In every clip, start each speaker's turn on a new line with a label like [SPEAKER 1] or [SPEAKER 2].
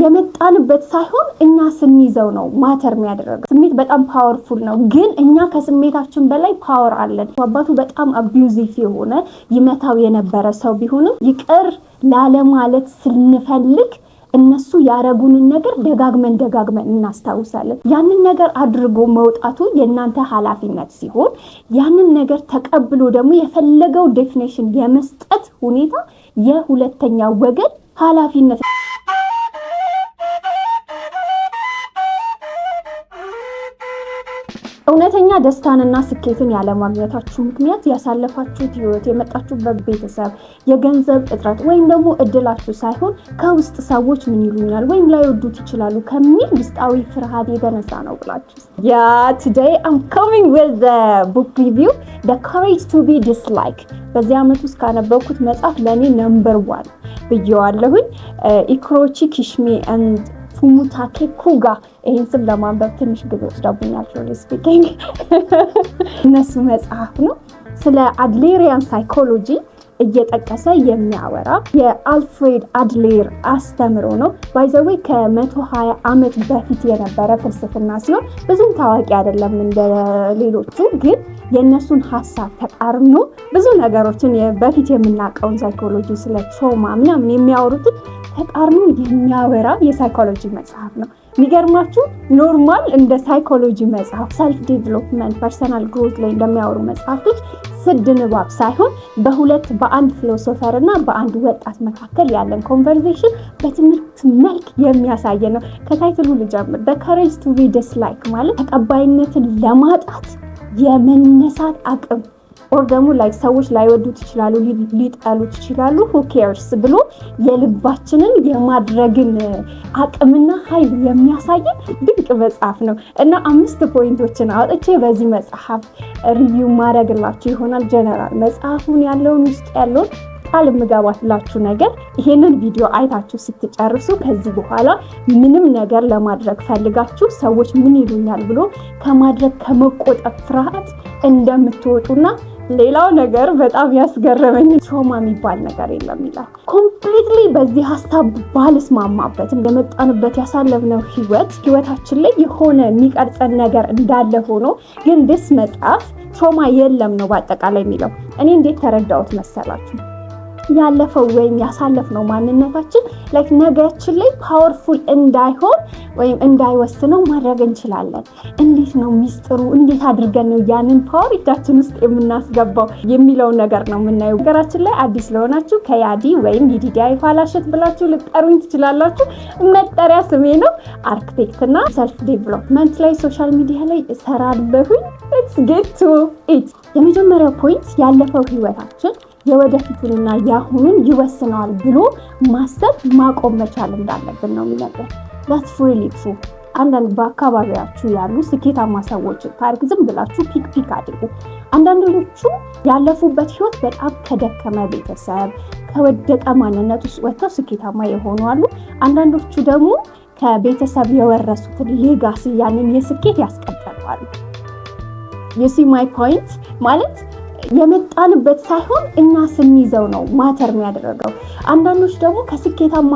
[SPEAKER 1] የመጣንበት ሳይሆን እኛ ስንይዘው ነው matter የሚያደርገው። ስሜት በጣም powerful ነው፣ ግን እኛ ከስሜታችን በላይ power አለን። አባቱ በጣም abusive የሆነ፣ ይመታው የነበረ ሰው ቢሆንም ይቅር ላለማለት ስንፈልግ እነሱ ያረጉንን ነገር ደጋግመን ደጋግመን እናስታውሳለን። ያንን ነገር አድርጎ መውጣቱ የእናንተ ኃላፊነት ሲሆን ያንን ነገር ተቀብሎ ደግሞ የፈለገው definition የመስጠት ሁኔታ የሁለተኛው ወገን ኃላፊነት። እውነተኛ ደስታንና ስኬትን ያለማግኘታችሁ ምክንያት ያሳለፋችሁት ህይወት፣ የመጣችሁበት ቤተሰብ፣ የገንዘብ እጥረት ወይም ደግሞ እድላችሁ ሳይሆን ከውስጥ ሰዎች ምን ይሉኛል ወይም ላይወዱት ይችላሉ ከሚል ውስጣዊ ፍርሃት የተነሳ ነው ብላችሁ። Yeah, today I'm coming with book review, The Courage to Be Disliked። በዚህ ዓመት ውስጥ ካነበብኩት መጽሐፍ ለእኔ number one ብየዋለሁኝ። ኢክሮቺ ኪሽሜ and ፉሙታኬ ኩጋ፣ ይህን ስም ለማንበብ ትንሽ ጊዜ ወስዶብኛል። Truly speaking እነሱ መጽሐፍ ነው። ስለ Adlerian psychology እየጠቀሰ የሚያወራ የአልፍሬድ አድሌር አስተምሮ ነው። By the way ከ120 ዓመት በፊት የነበረ ፍልስፍና ሲሆን ብዙም ታዋቂ አይደለም እንደ ሌሎቹ፣ ግን የእነሱን ሀሳብ ተቃርኖ ብዙ ነገሮችን፣ በፊት የምናውቀውን psychology ስለ trauma ምናምን የሚያወሩትን ተቃርኖ የሚያወራ የ psychology መጽሐፍ ነው። የሚገርማችሁ normal እንደ psychology መጽሐፍ፣ self development፣ personal growth ላይ እንደሚያወሩ መጽሐፍቶች ስድ ንባብ ሳይሆን በሁለት፣ በአንድ philosopher እና በአንድ ወጣት መካከል ያለን conversation በትምህርት መልክ የሚያሳይ ነው። ከ title ኡ ልጀምር። The Courage to Be Disliked ማለት ተቀባይነትን ለማጣት የመነሳት አቅም or ደግሞ like ሰዎች ላይወዱት ይችላሉ፣ ሊጠሉት ይችላሉ። Who cares ብሎ የልባችንን የማድረግን አቅምና ኃይል የሚያሳየን ድንቅ መጽሐፍ ነው እና አምስት point ኦችን አውጥቼ በዚህ መጽሐፍ review ማድረግላችሁ ይሆናል። ጀነራል መጽሐፉን ያለውን፣ ውስጥ ያለውን ቃል የምገባላችሁ ነገር ይሄንን ቪዲዮ አይታችሁ ስትጨርሱ ከዚህ በኋላ ምንም ነገር ለማድረግ ፈልጋችሁ ሰዎች ምን ይሉኛል ብሎ ከማድረግ ከመቆጠብ ፍርሃት እንደምትወጡና ሌላው ነገር በጣም ያስገረመኝ trauma የሚባል ነገር የለም ይላል። Completely በዚህ ሀሳብ ባልስማማበትም የመጣንበት፣ ያሳለፍነው ህይወት ህይወታችን ላይ የሆነ የሚቀርጸን ነገር እንዳለ ሆኖ ግን this መጽሐፍ trauma የለም ነው በአጠቃላይ የሚለው። እኔ እንዴት ተረዳሁት መሰላችሁ? ያለፈው ወይም ያሳለፍነው ማንነታችን like ነገያችን ላይ powerful እንዳይሆን ወይም እንዳይወስነው ማድረግ እንችላለን። እንዴት ነው ሚስጥሩ? እንዴት አድርገን ነው ያንን power እጃችን ውስጥ የምናስገባው የሚለውን ነገር ነው የምናየው። ነገራችን ላይ አዲስ ለሆናችሁ ከያዲ ወይም ይዲዲያ የኋላሸት ብላችሁ ልትጠሩኝ ትችላላችሁ። መጠሪያ ስሜ ነው። አርክቴክት እና self development ላይ social media ላይ እሰራለሁኝ። Let's get to it። የመጀመሪያው point ያለፈው ህይወታችን የወደፊቱንና የአሁኑን ይወስነዋል ብሎ ማሰብ ማቆም መቻል እንዳለብን ነው የሚነግረን። That's really true። አንዳንድ በአካባቢያችሁ ያሉ ስኬታማ ሰዎችን ታሪክ ዝም ብላችሁ pick pick አድርጉ። አንዳንዶቹ ያለፉበት ህይወት በጣም ከደከመ ቤተሰብ፣ ከወደቀ ማንነት ውስጥ ወጥተው ስኬታማ የሆኑ አሉ። አንዳንዶቹ ደግሞ ከቤተሰብ የወረሱትን legacy፣ ያንን የስኬት ያስቀጠሉ። You see my point? ማለት የመጣንበት ሳይሆን እኛ ስንይዘው ነው matter የሚያደርገው። አንዳንዶች ደግሞ ከስኬታማ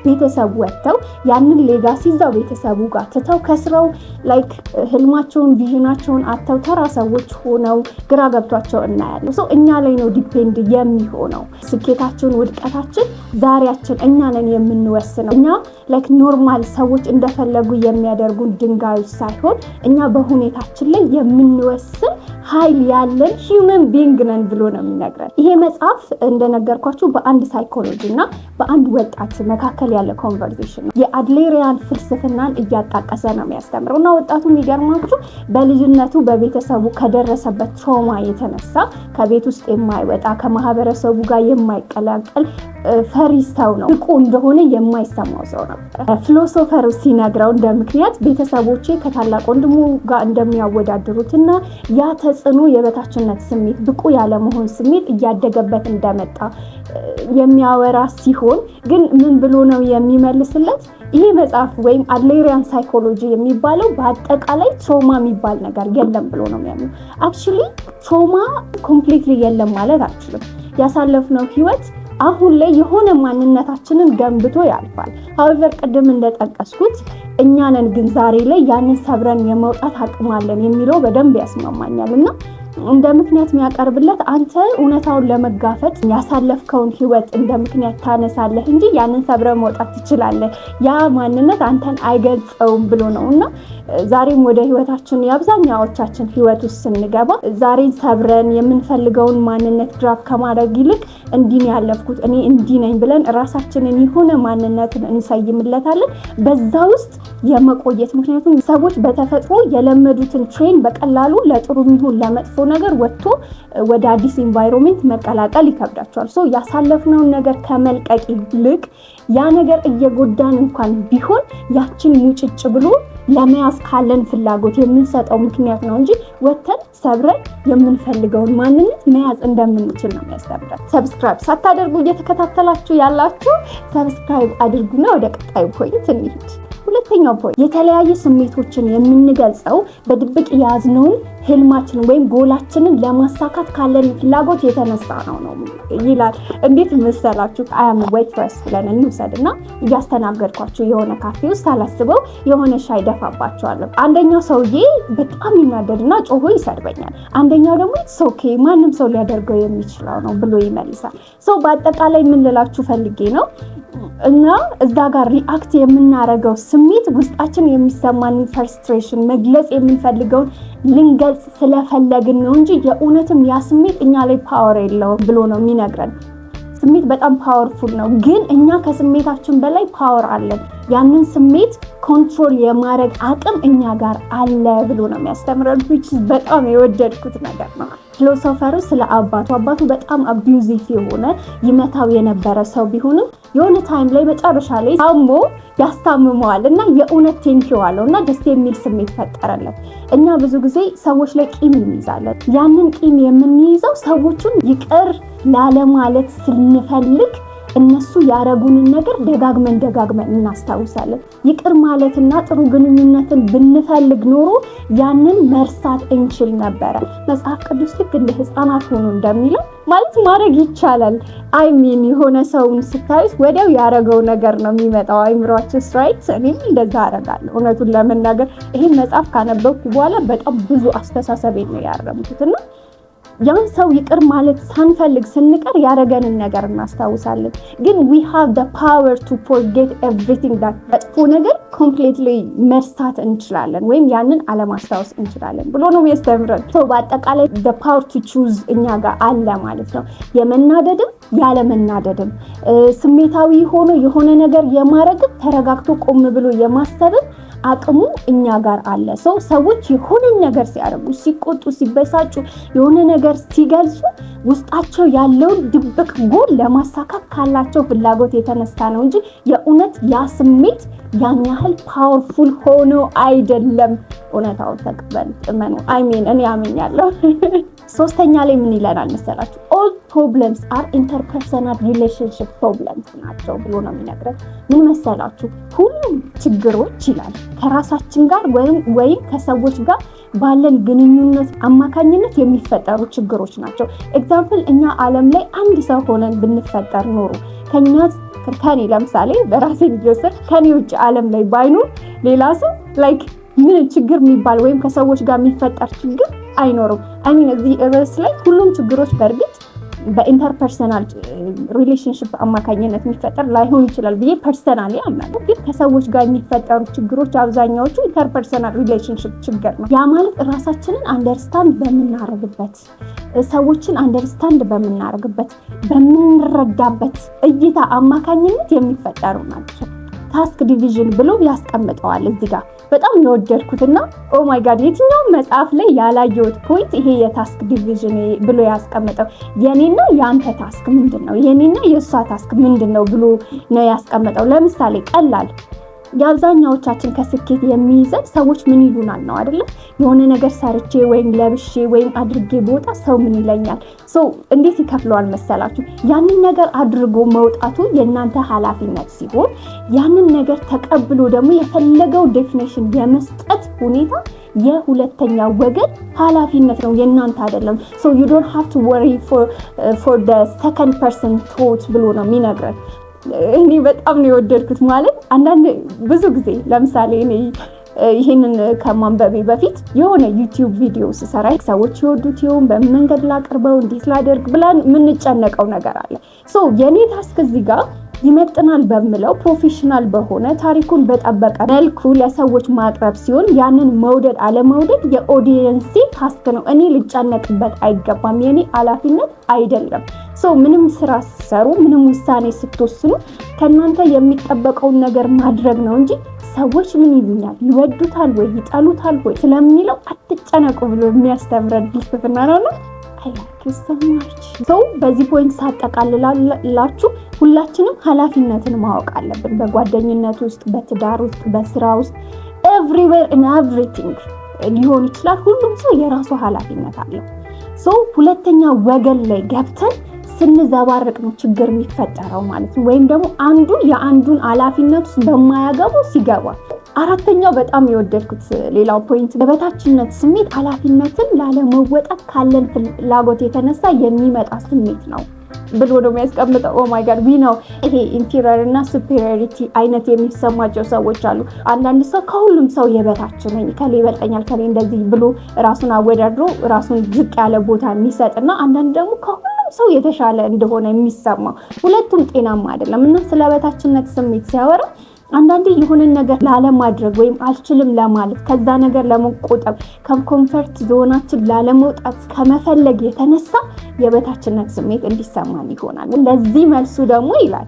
[SPEAKER 1] ቤተሰብ ወጥተው ያንን legacy እዛው ቤተሰቡ ጋር ትተው ከስረው like ህልማቸውን፣ vision ኣቸውን አጥተው ተራ ሰዎች ሆነው ግራ ገብቷቸው እናያለን። So እኛ ላይ ነው depend የሚሆነው ስኬታችን፣ ውድቀታችን፣ ዛሬያችን እኛ ነን የምንወስነው። እኛ like normal ሰዎች እንደፈለጉ የሚያደርጉን ድንጋዮች ሳይሆን እኛ በሁኔታችን ላይ የምንወስን ኃይል ያለን human being ነን ብሎ ነው የሚነግረን። ይሄ መጽሐፍ እንደነገርኳችሁ በአንድ psychology እና በአንድ ወጣት መካከል ያለ conversation ነው። የ Adlerian ፍልስፍናን እያጣቀሰ ነው የሚያስተምረው እና ወጣቱ የሚገርማችሁ በልጅነቱ በቤተሰቡ ከደረሰበት trauma የተነሳ ከቤት ውስጥ የማይወጣ፣ ከማህበረሰቡ ጋር የማይቀላቀል ፈሪ ሰው ነው። ብቁ እንደሆነ የማይሰማው ሰው ነበር። Philosopher ኡ ሲነግረው እንደ ምክንያት ቤተሰቦቼ ከታላቅ ወንድሙ ጋር እንደሚያወዳድሩት እና ያ ተጽዕኖ የበታችነት ስሜት፣ ብቁ ያለመሆን ስሜት እያደገበት እንደመጣ የሚያወራ ሲሆን ግን ምን ብሎ ነው የሚመልስለት? ይሄ መጽሐፍ ወይም Adlerian psychology የሚባለው በአጠቃላይ trauma የሚባል ነገር የለም ብሎ ነው የሚያምነው። Actually trauma completely የለም ማለት አልችልም። ያሳለፍነው ህይወት አሁን ላይ የሆነ ማንነታችንን ገንብቶ ያልፋል። However ቅድም እንደጠቀስኩት እኛ ነን ግን ዛሬ ላይ ያንን ሰብረን የመውጣት አቅም አለን የሚለው በደንብ ያስማማኛል። እና እንደ ምክንያት የሚያቀርብለት አንተ እውነታውን ለመጋፈጥ ያሳለፍከውን ህይወት እንደ ምክንያት ታነሳለህ እንጂ ያንን ሰብረህ መውጣት ትችላለህ፣ ያ ማንነት አንተን አይገልጸውም ብሎ ነው። እና ዛሬም ወደ ህይወታችን፣ የአብዛኛዎቻችን ህይወት ውስጥ ስንገባ ዛሬን ሰብረን የምንፈልገውን ማንነት grab ከማድረግ ይልቅ እንዲህ ነው ያለፍኩት፣ እኔ እንዲህ ነኝ ብለን ራሳችንን የሆነ ማንነትን እንሰይምለታለን፣ በዛ ውስጥ የመቆየት። ምክንያቱም ሰዎች በተፈጥሮ የለመዱትን train በቀላሉ ለጥሩ ይሁን ለመጥፎ ነገር ወጥቶ ወደ አዲስ environment መቀላቀል ይከብዳቸዋል። So ያሳለፍነውን ነገር ከመልቀቅ ይልቅ ያ ነገር እየጎዳን እንኳን ቢሆን ያችን ሙጭጭ ብሎ ለመያዝ ካለን ፍላጎት የምንሰጠው ምክንያት ነው እንጂ ወጥተን ሰብረን የምንፈልገውን ማንነት መያዝ እንደምንችል ነው የሚያስተምረን። Subscribe ሳታደርጉ እየተከታተላችሁ ያላችሁ subscribe አድርጉና ወደ ቀጣዩ point እንሂድ። ሁለተኛው point፣ የተለያየ ስሜቶችን የምንገልጸው በድብቅ የያዝነውን ህልማችንን ወይም ጎላችንን ለማሳካት ካለን ፍላጎት የተነሳ ነው ይላል። እንዴት መሰላችሁ? I am waitress ብለን እንውሰድ እና እያስተናገድኳችሁ የሆነ ካፌ ውስጥ ሳላስበው የሆነ ሻይ ደፋባቸዋለሁ። አንደኛው ሰውዬ በጣም ይናደድና ጮሆ ይሰድበኛል። አንደኛው ደግሞ "It's okay፣ ማንም ሰው ሊያደርገው የሚችለው ነው" ብሎ ይመልሳል። So በአጠቃላይ ምን ልላችሁ ፈልጌ ነው፣ እና እዛ ጋር react የምናደርገው ስሜት ውስጣችን የሚሰማንን frustration መግለጽ የምንፈልገውን ልንገልጽ ስለፈለግን ነው እንጂ የእውነትም ያ ስሜት እኛ ላይ power የለውም ብሎ ነው የሚነግረን። ስሜት በጣም powerful ነው፣ ግን እኛ ከስሜታችን በላይ power አለን። ያንን ስሜት control የማድረግ አቅም እኛ ጋር አለ ብሎ ነው የሚያስተምረን። Which is በጣም የወደድኩት ነገር ነው። Philosopher ኡ ስለ አባቱ፣ አባቱ በጣም abusive የሆነ፣ ይመታው የነበረ ሰው ቢሆንም የሆነ time ላይ መጨረሻ ላይ ታሞ ያስታምመዋል እና የእውነት thank you አለው እና ደስ የሚል ስሜት ፈጠረለት። እኛ ብዙ ጊዜ ሰዎች ላይ ቂም እንይዛለን። ያንን ቂም የምንይዘው ሰዎቹን ይቅር ላለማለት ስንፈልግ እነሱ ያረጉንን ነገር ደጋግመን ደጋግመን እናስታውሳለን። ይቅር ማለትና ጥሩ ግንኙነትን ብንፈልግ ኖሮ ያንን መርሳት እንችል ነበረ። መጽሐፍ ቅዱስ ልክ እንደ ሕፃናት ሆኑ እንደሚለው ማለት ማድረግ ይቻላል። I mean የሆነ ሰውን ስታዩት ወዲያው ያረገው ነገር ነው የሚመጣው አይምሯችሁ፣ right? እኔም እንደዛ አረጋለሁ። እውነቱን ለመናገር ይህን መጽሐፍ ካነበብኩ በኋላ በጣም ብዙ አስተሳሰቤን ነው ያረምኩት። እና ያን ሰው ይቅር ማለት ሳንፈልግ ስንቀር ያደረገንን ነገር እናስታውሳለን። ግን we have the power to forget everything that መጥፎ ነገር completely መርሳት እንችላለን ወይም ያንን አለማስታወስ እንችላለን ብሎ ነው የሚያስተምረን። በአጠቃላይ the power to choose እኛ ጋር አለ ማለት ነው። የመናደድም ያለመናደድም፣ ስሜታዊ ሆኖ የሆነ ነገር የማድረግም፣ ተረጋግቶ ቆም ብሎ የማሰብም አቅሙ እኛ ጋር አለ። So ሰዎች የሆነን ነገር ሲያደርጉ፣ ሲቆጡ፣ ሲበሳጩ፣ የሆነ ነገር ሲገልጹ ውስጣቸው ያለውን ድብቅ ጎል ለማሳካት ካላቸው ፍላጎት የተነሳ ነው እንጂ የእውነት ያ ስሜት ያን ያህል powerful ሆኖ አይደለም። እውነታውን ተቀበል፣ እመኑ። I mean እኔ አምኛለሁ። ሶስተኛ ላይ ምን ይለናል መሰላችሁ? All problems are interpersonal relationship problems ናቸው ብሎ ነው የሚነግረን። ምን መሰላችሁ? ሁሉም ችግሮች ይላል ከራሳችን ጋር ወይም ከሰዎች ጋር ባለን ግንኙነት አማካኝነት የሚፈጠሩ ችግሮች ናቸው። Example፣ እኛ ዓለም ላይ አንድ ሰው ሆነን ብንፈጠር ኖሮ፣ ከኛ ከኔ ለምሳሌ በራሴ እየወሰድኩ ከኔ ውጭ ዓለም ላይ ባይኖር ሌላ ሰው፣ like ምን ችግር የሚባል ወይም ከሰዎች ጋር የሚፈጠር ችግር አይኖርም። I mean እዚህ ርዕስ ላይ ሁሉም ችግሮች በእርግጥ በ interpersonal relationship አማካኝነት የሚፈጠር ላይሆን ይችላል ብዬ personally አምናለሁ። ግን ከሰዎች ጋር የሚፈጠሩ ችግሮች አብዛኛዎቹ interpersonal relationship ችግር ነው። ያ ማለት ራሳችንን understand በምናረግበት፣ ሰዎችን understand በምናረግበት፣ በምንረዳበት እይታ አማካኝነት የሚፈጠሩ ናቸው። Task division ብሎ ያስቀምጠዋል እዚህ ጋር። በጣም የወደድኩትና oh my God የትኛውም መጽሐፍ ላይ ያላየሁት point ይሄ የ task division ብሎ ያስቀምጠው፣ የኔና የአንተ task ምንድን ነው፣ የኔና የእሷ task ምንድን ነው ብሎ ነው ያስቀምጠው። ለምሳሌ ቀላል፣ የአብዛኛዎቻችን ከስኬት የሚይዘን ሰዎች ምን ይሉናል ነው አይደለም? የሆነ ነገር ሰርቼ ወይም ለብሼ ወይም አድርጌ ብወጣ ሰው ምን ይለኛል? So እንዴት ይከፍለዋል መሰላችሁ? ያንን ነገር አድርጎ መውጣቱ የእናንተ ኃላፊነት ሲሆን ያንን ነገር ተቀብሎ ደግሞ የፈለገው definition የመስጠት ሁኔታ የሁለተኛ ወገን ኃላፊነት ነው፣ የእናንተ አይደለም። So you don't have to worry for the second person thought ብሎ ነው የሚነግረን። እኔ በጣም ነው የወደድኩት። ማለት አንዳንድ ብዙ ጊዜ ለምሳሌ እኔ ይሄንን ከማንበቤ በፊት የሆነ YouTube ቪዲዮ ስሰራ ሰዎች ይወዱት ይሆን፣ በምን መንገድ ላቅርበው፣ እንዴት ላደርግ ብለን የምንጨነቀው ነገር አለ። So የኔ task እዚህ ጋር ይመጥናል በምለው፣ professional በሆነ፣ ታሪኩን በጠበቀ መልኩ ለሰዎች ማቅረብ ሲሆን ያንን መውደድ አለመውደድ የ audience ኤ task ነው። እኔ ልጨነቅበት አይገባም። የኔ ኃላፊነት አይደለም። So ምንም ስራ ስትሰሩ፣ ምንም ውሳኔ ስትወስኑ ከእናንተ የሚጠበቀውን ነገር ማድረግ ነው እንጂ ሰዎች ምን ይሉኛል፣ ይወዱታል ወይ ይጠሉታል ወይ ስለሚለው አትጨነቁ ብሎ የሚያስተምረን ፍልስፍና ነውና I like it so much። So በዚህ point ሳጠቃልላችሁ ሁላችንም ኃላፊነትን ማወቅ አለብን። በጓደኝነት ውስጥ፣ በትዳር ውስጥ፣ በስራ ውስጥ፣ everywhere in everything ሊሆን ይችላል። ሁሉም ሰው የራሱ ኃላፊነት አለው። So ሁለተኛ ወገን ላይ ገብተን ስንዘባርቅ ነው ችግር የሚፈጠረው ማለት ነው። ወይም ደግሞ አንዱ የአንዱን ኃላፊነት ውስጥ በማያገባው ሲገባ። አራተኛው በጣም የወደድኩት ሌላው point የበታችነት ስሜት ኃላፊነትን ላለመወጣት ካለን ፍላጎት የተነሳ የሚመጣ ስሜት ነው ብሎ ነው የሚያስቀምጠው። Oh my God, we know ይሄ inferior እና superiority አይነት የሚሰማቸው ሰዎች አሉ። አንዳንድ ሰው ከሁሉም ሰው የበታች ነኝ፣ ከሌ ይበልጠኛል፣ ከሌ እንደዚህ ብሎ ራሱን አወዳድሮ ራሱን ዝቅ ያለ ቦታ የሚሰጥ እና አንዳንድ ደግሞ ከሁሉም ሰው የተሻለ እንደሆነ የሚሰማው፣ ሁለቱም ጤናማ አይደለም። እና ስለ በታችነት ስሜት ሲያወራ አንዳንዴ የሆነን ነገር ላለማድረግ ወይም አልችልም ለማለት፣ ከዛ ነገር ለመቆጠብ፣ ከ comfort zone ኣችን ላለመውጣት ከመፈለግ የተነሳ የበታችነት ስሜት እንዲሰማን ይሆናል። ለዚህ መልሱ ደግሞ ይላል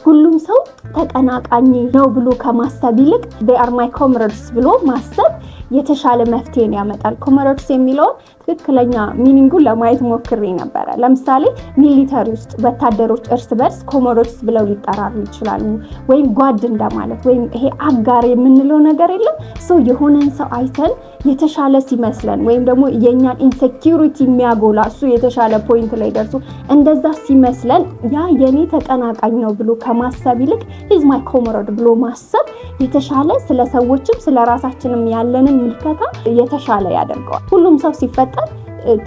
[SPEAKER 1] ሁሉም ሰው ተቀናቃኝ ነው ብሎ ከማሰብ ይልቅ "they are my comrades" ብሎ ማሰብ የተሻለ መፍትሄን ያመጣል። Comrades የሚለውን ትክክለኛ meaning ኡን ለማየት ሞክሬ ነበረ። ለምሳሌ military ውስጥ ወታደሮች እርስ በርስ comrades ብለው ሊጠራሩ ይችላሉ። ወይም ጓድ እንደማለት ወይም ይሄ አጋር የምንለው ነገር የለም። So የሆነን ሰው አይተን የተሻለ ሲመስለን ወይም ደግሞ የእኛን insecurity የሚያጎላ፣ እሱ የተሻለ point ላይ ደርሶ እንደዛ ሲመስለን ያ የኔ ተቀናቃኝ ነው ብሎ ከማሰብ ይልቅ "he's my comrade" ብሎ ማሰብ የተሻለ ስለ ሰዎችም ስለ ራሳችንም ያለንን ምልከታ የተሻለ ያደርገዋል። ሁሉም ሰው ሲፈጠር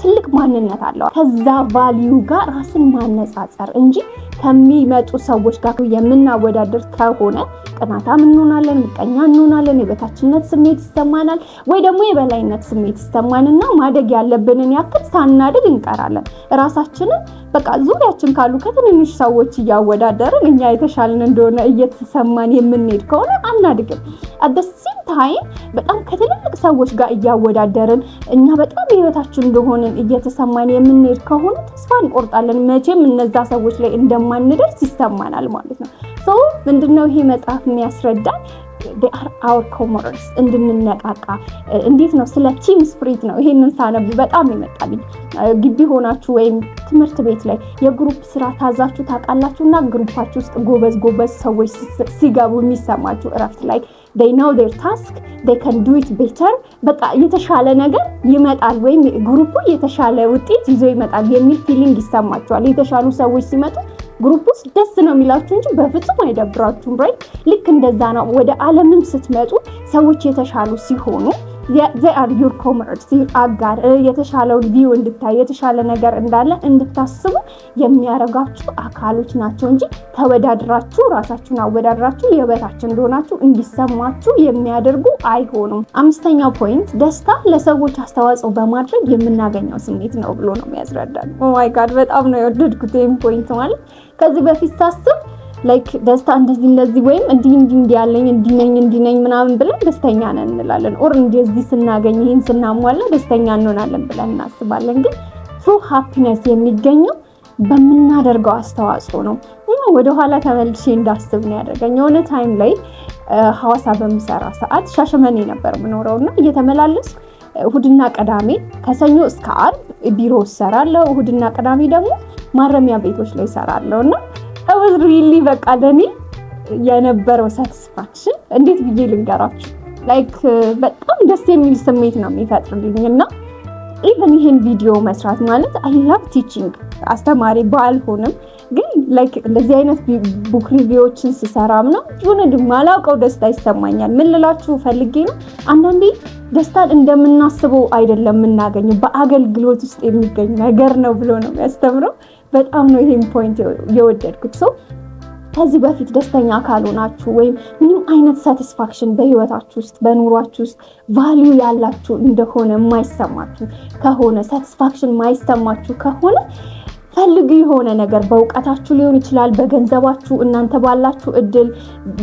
[SPEAKER 1] ትልቅ ማንነት አለው። ከዛ value ጋር ራስን ማነጻጸር እንጂ ከሚመጡ ሰዎች ጋር የምናወዳደር ከሆነ ቅናታም እንሆናለን፣ ምቀኛ እንሆናለን፣ የበታችነት ስሜት ይሰማናል፣ ወይ ደግሞ የበላይነት ስሜት ይሰማንና ማደግ ያለብንን ያክል ሳናድግ እንቀራለን። ራሳችንን በቃ ዙሪያችን ካሉ ከትንንሽ ሰዎች እያወዳደርን እኛ የተሻልን እንደሆነ እየተሰማን የምንሄድ ከሆነ አናድግም። At the same time በጣም ከትልልቅ ሰዎች ጋር እያወዳደርን እኛ በጣም የበታችን እንደሆንን እየተሰማን የምንሄድ ከሆነ ተስፋ እንቆርጣለን። መቼም እነዛ ሰዎች ላይ እንደማንደርስ ይሰማናል ማለት ነው። So ምንድነው ይሄ መጽሐፍ የሚያስረዳን? Are our comrades እንድንነቃቃ። እንዴት ነው? ስለ team spirit ነው። ይሄንን ሳነብ በጣም ይመጣልኝ። ግቢ ሆናችሁ ወይም ትምህርት ቤት ላይ የ group ስራ ታዛችሁ ታውቃላችሁ? እና group ኣችሁ ውስጥ ጎበዝ ጎበዝ ሰዎች ሲገቡ የሚሰማችሁ እረፍት፣ like they know their task, they can do it better፣ በቃ የተሻለ ነገር ይመጣል ወይም group ኡ የተሻለ ውጤት ይዞ ይመጣል የሚል feeling ይሰማችኋል። የተሻሉ ሰዎች ሲመጡ group ውስጥ ደስ ነው የሚላችሁ እንጂ በፍጹም አይደብራችሁም። Right? ልክ እንደዛ ነው። ወደ ዓለምም ስትመጡ ሰዎች የተሻሉ ሲሆኑ they are your comrades፣ አጋር፣ የተሻለውን view እንድታይ፣ የተሻለ ነገር እንዳለ እንድታስቡ የሚያደርጋችሁ አካሎች ናቸው እንጂ ተወዳድራችሁ፣ ራሳችሁን አወዳድራችሁ የበታች እንደሆናችሁ እንዲሰማችሁ የሚያደርጉ አይሆኑም። አምስተኛው point ደስታ ለሰዎች አስተዋጽኦ በማድረግ የምናገኘው ስሜት ነው ብሎ ነው የሚያስረዳን። Oh my God፣ በጣም ነው የወደድኩት ይህም point። ማለት ከዚህ በፊት ሳስብ like ደስታ እንደዚህ እንደዚህ ወይም እንዲህ እንዲህ እንዲህ ያለኝ፣ እንዲህ ነኝ፣ እንዲህ ነኝ ምናምን ብለን ደስተኛ ነን እንላለን። Or እንደዚህ ስናገኝ፣ ይህን ስናሟላ ደስተኛ እንሆናለን ብለን እናስባለን። ግን true happiness የሚገኘው በምናደርገው አስተዋጽኦ ነው። ወደኋላ ተመልሼ እንዳስብ ነው ያደረገኝ። የሆነ time ላይ ሐዋሳ በምሰራ ሰዓት ሻሸመኔ ነበር የምኖረው እና እየተመላለስኩ እሁድና ቅዳሜ፣ ከሰኞ እስከ ዓርብ ቢሮ እሰራለሁ። እሁድና ቅዳሜ ደግሞ ማረሚያ ቤቶች ላይ እሰራለሁ እና was really በቃ ለእኔ የነበረው satisfaction እንዴት ብዬ ልንገራችሁ? Like በጣም ደስ የሚል ስሜት ነው የሚፈጥርልኝ። እና even ይህን ቪዲዮ መስራት ማለት I love teaching፣ አስተማሪ ባልሆንም ግን like እንደዚህ አይነት book review ዎችን ስሰራ ምናምን የሆነ ማላውቀው ደስታ ይሰማኛል። ምን ልላችሁ ፈልጌ ነው፣ አንዳንዴ ደስታን እንደምናስበው አይደለም የምናገኘው፣ በአገልግሎት ውስጥ የሚገኝ ነገር ነው ብሎ ነው የሚያስተምረው። በጣም ነው ይሄን point የወደድኩት። So ከዚህ በፊት ደስተኛ ካልሆናችሁ ወይም ምንም አይነት satisfaction በህይወታችሁ ውስጥ፣ በኑሯችሁ ውስጥ value ያላችሁ እንደሆነ የማይሰማችሁ ከሆነ፣ satisfaction የማይሰማችሁ ከሆነ፣ ፈልጉ የሆነ ነገር። በእውቀታችሁ ሊሆን ይችላል፣ በገንዘባችሁ፣ እናንተ ባላችሁ እድል፣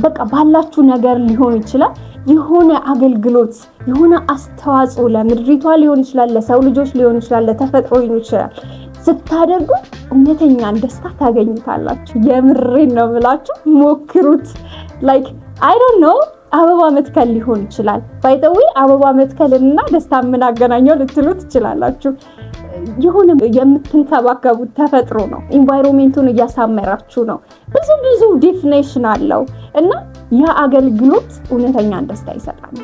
[SPEAKER 1] በቃ ባላችሁ ነገር ሊሆን ይችላል። የሆነ አገልግሎት፣ የሆነ አስተዋጽኦ ለምድሪቷ ሊሆን ይችላል፣ ለሰው ልጆች ሊሆን ይችላል፣ ለተፈጥሮ ሊሆን ይችላል። ስታደርጉ እውነተኛን ደስታ ታገኙታላችሁ። የምሬን ነው ብላችሁ ሞክሩት። Like, I don't know፣ አበባ መትከል ሊሆን ይችላል። By the way፣ አበባ መትከልንና ደስታ ምን አገናኘው ልትሉ ትችላላችሁ። የሆነ የምትንከባከቡት ተፈጥሮ ነው። Environment ኡን እያሳመራችሁ ነው። ብዙ ብዙ definition አለው እና ያ አገልግሎት እውነተኛን ደስታ ይሰጣል።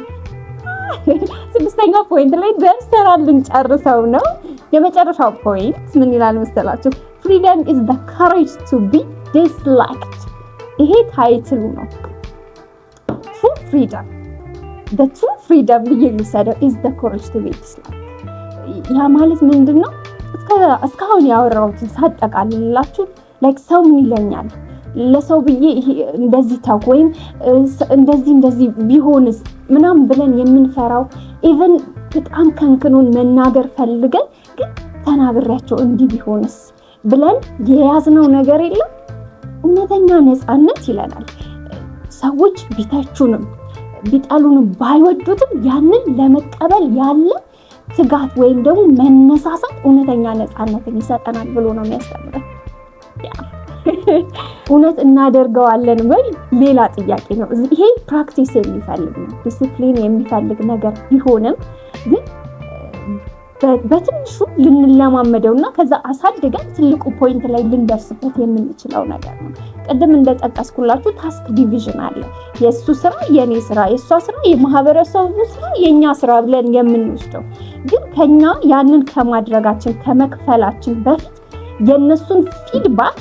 [SPEAKER 1] ስድስተኛው point ላይ ደርሰናል፣ ልንጨርሰው ነው። የመጨረሻው point ምን ይላል መሰላችሁ? "Freedom is the courage to be disliked።" ይሄ title ኡ ነው። True freedom, the true freedom ብዬ ልውሰደው፣ is the courage to be disliked። ያ ማለት ምንድን ነው? እስካሁን ያወራሁትን ሳጠቃልላችሁ like ሰው ምን ይለኛል፣ ለሰው ብዬ እንደዚህ ተውኩ ወይም እንደዚህ እንደዚህ ቢሆንስ ምናምን ብለን የምንፈራው፣ even በጣም ከንክኖን መናገር ፈልገን ግን ተናግሬያቸው እንዲህ ቢሆንስ ብለን የያዝነው ነገር የለም። እውነተኛ ነፃነት ይለናል። ሰዎች ቢተቹንም፣ ቢጠሉንም፣ ባይወዱትም ያንን ለመቀበል ያለ ትጋት ወይም ደግሞ መነሳሳት እውነተኛ ነፃነትን ይሰጠናል ብሎ ነው የሚያስተምረን። እውነት እናደርገዋለን ወይ ሌላ ጥያቄ ነው። ይሄ practice የሚፈልግ ነው፣ ዲሲፕሊን የሚፈልግ ነገር ቢሆንም ግን በትንሹ ልንለማመደው እና ከዛ አሳድገን ትልቁ point ላይ ልንደርስበት የምንችለው ነገር ነው። ቅድም እንደጠቀስኩላችሁ task division አለ። የእሱ ስራ፣ የኔ ስራ፣ የእሷ ስራ፣ የማህበረሰቡ ስራ፣ የእኛ ስራ ብለን የምንወስደው፣ ግን ከኛ ያንን ከማድረጋችን፣ ከመክፈላችን በፊት የእነሱን feedback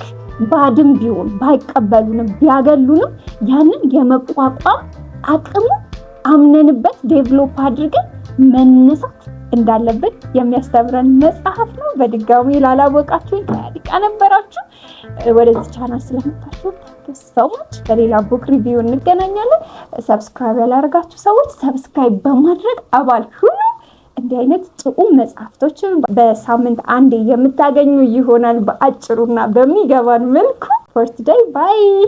[SPEAKER 1] bad ም ቢሆን፣ ባይቀበሉንም፣ ቢያገሉንም ያንን የመቋቋም አቅሙ አምነንበት develop አድርገን መነሳት እንዳለብን የሚያስተምረን መጽሐፍ ነው። በድጋሚ ላላወቃችሁ ከያዲቃ ነበራችሁ። ወደዚህ ቻናል ስለመጣችሁ ሰዎች በሌላ book review እንገናኛለን። Subscribe ያላደረጋችሁ ሰዎች subscribe በማድረግ አባል ሁኑ። እንዲህ አይነት ጥዑም መጽሐፍቶችን በሳምንት አንዴ የምታገኙ ይሆናል በአጭሩና በሚገባን መልኩ። For today, bye.